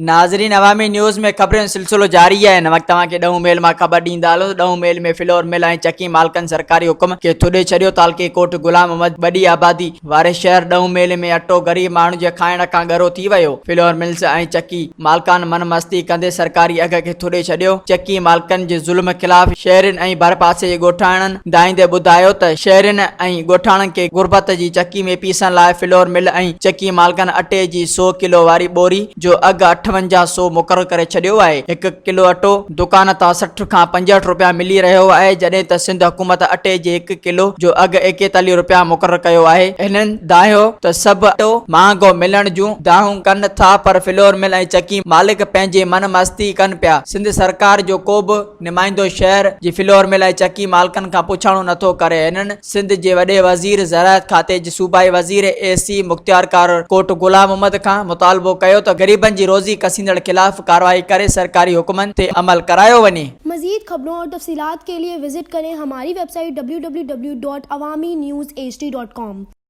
ناظرين عوامي نيوز ۾ خبرن جو سلسلو جاري آهي هن وقت توهان کي ڏهون ميل مان خبر ڏيندا هلون ته ڏهون ميل ۾ فلور مل ۽ چڪي مالڪن سرڪاري حڪم کي ٿڏي ڇڏيو تعلقي ڪوٽ غلام محمد وڏي آبادي واري شهر ڏهون ميل ۾ اٽو غريب ماڻهن جي کائڻ کان ڳرو ٿي ويو فلور ملز ۽ چڪي مالڪان من مستي ڪندي سرڪاري اگهه کي ٿڏي ڇڏيو چڪي مالڪن جي ظلم خلاف شهرين ۽ ڀرپاسي جي ڳوٺاڻن دانهيندي ٻڌايو ته شهرين ۽ ڳوٺاڻن کي غربت جي چڪي ۾ پيسڻ لاء فلور مل ۽ چڪي مالڪن اٽي جي سو ڪلو واري ٻوري جو اگهه 58 سو مقرر ڪري ڇڏيو آهي. هڪ ڪلو اٽو دڪان تان 60 کان 65 رپيا ملي رهيو آهي جڏهن ته سنڌ حڪومت اٽي جي هڪ ڪلو جو اگهه 41 رپيا مقرر ڪيو آهي. هنن دانهيو ته سڀ اٽو مهانگو ملڻ جون دانهون ڪن ٿا پر فلور مل ۽ چڪي مالڪ پنهنجي من مستي ڪن پيا. سنڌ سرڪار جو ڪو به نمائندو شهر جي فلور مل ۽ چڪي مالڪن کان پڇاڻو نٿو ڪري. هنن سنڌ جي وڏي وزير، زراعت کاتي جي صوبائي وزير، اي سي، مختيارڪار ڪوٽ غلام محمد کان مطالبو ڪيو ته غريبن جي روزي کسيندڙ خلاف ڪارروائي ڪري سرڪاري حڪمن تي عمل ڪرايو وڃي. مزيد خبرون اور تفصيلات کے لئے وزٽ ڪرين ھماري web site www.awamiNewsHD.com.